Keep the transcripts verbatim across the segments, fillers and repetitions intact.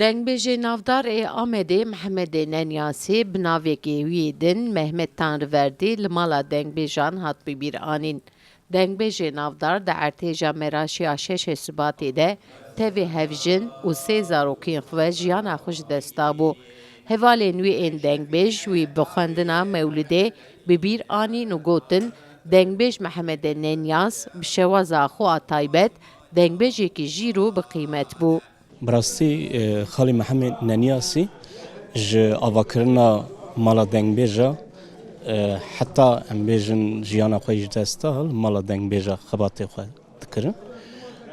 Dengbêjê navdar ê Amedê Mihemedê Nenyasî bi navekê wî yê din Mehmet Tanriverdî li mala dengbêjan hat bibîr anîn. Dengbêjê navdar di ertêja meraşiya şeşê Sibatê de tevî hevjin û sê zarokên xwe jiyana xwe ji dest dabû. Hevalên wî ên dengbêj wî bi xwendina mewlidê bi bîr anîn û gotin, Dengbêj Mihemedê Nenyas bi şewaza xwe a taybet dengbêjekî jîr û bi qîmet bû. Bi rastî, e, Xalê Mihemê Nenyasî ji avakirina mala dengbêja, e, heta em bêjin jiyana xwe ji dest da, li mala dengbêja xebatê xwe dikirin.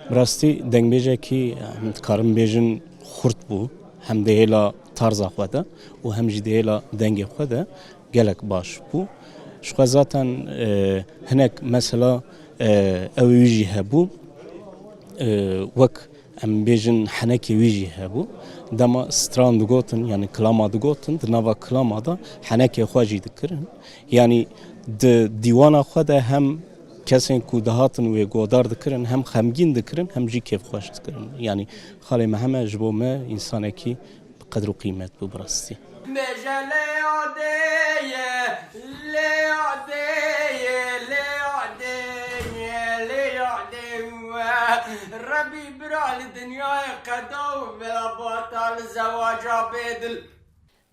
Bi rastî dengbêjekî, em dikarin bêjin xurt bû, hem di hêla tarza xwe de û hem jî di hêla dengê xwe de gelek baş bû. Ji xwe zaten, e, hinek mesela, e, ew wî jî hebû, e, wek em bêjin henekê wî jî hebû. Dema stran digotin, yanî kilama digotin, di nava kilama de henekê xwe jî dikirin. Yanî di dîwana xwe de hem kesên ku dihatin wê godar dikirin, hem xemgîn dikirin, hem jî kêfxweş dikirin. Yanî Xalê Miheme ji bo me însanekî bi qedr û qîmet bû bi rastî. Bêje lê yadê ye, lê yadê ye, lê yadê ye, lê yadê we. Rebî bira li dinyayê qeda û velabata li zewaca bêdil.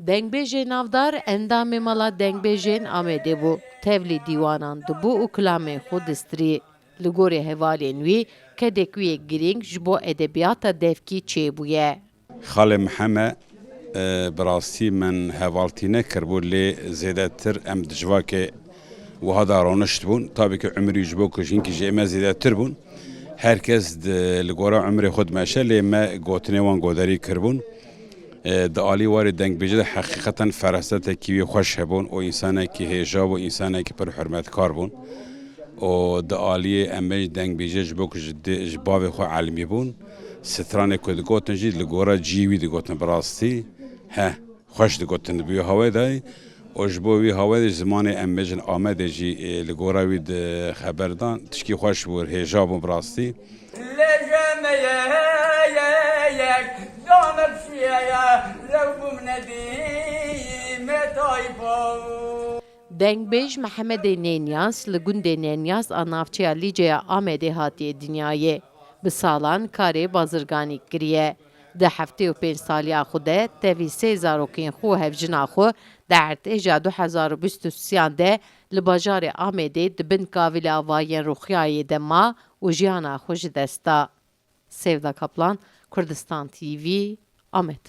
Dengbêjê navdar endamê mala dengbêjên Amedê bû. Tevlî dîwanan dibû û kilamên xwe distirî. Li gorî hevalên wî, kedek wî yê girîng ji bo edebiyata devkî çêbûye. Xalê Miheme, e, bi rastî min hevaltî nekiribû, lê zêdetir em di civakê wiha de roniştibûn. Tabî ki umrî ji bo ku ji hinkî jî ê me zêdetir bûn. Her kes di, li gora umrê xwe dimeşe, lê me gotinê wan goderî kiribûn. E, di alî warê dengbêjê de heqîqeten ferasetekî wî xweş hebûn û însanekî hêja bû, însanekî pir hurmetkar bûn. Û di aliyê em bêjin dengbêjê ji bo ku ji dê, ji bavê xwe elmî bûn, stranê ku digotin jî li gora cihê wî digotin bi rastî. He, xweş digotin di wî hawê de. Û ji bo wî hawê de zimanê em bêjin Amedê jî, ê, li gora wî di xeber dan, tişkî xweş bû, hêja bû bi rastî. Lê ji me ye, ye, yek, dame şiye ye, lew bûm nedî me tayfa. Dengbêj Mihemedê Nênyas li gundê Nênyas a navçeya Lîceya Amedê hatiye dinyayê. Bi salan karê bazirganî kiriye. Di heftê û pênc saliya xwe de tevî sê zarokên xwe û hevjina xwe di erdhêja du hezar û bîst û sêyan de li bajarê Amedê di bin kavila avayên Rûxiyayê de ma û jiyana xwe ji dest da. Sevda Kaplan, Kurdistan T V, Amed.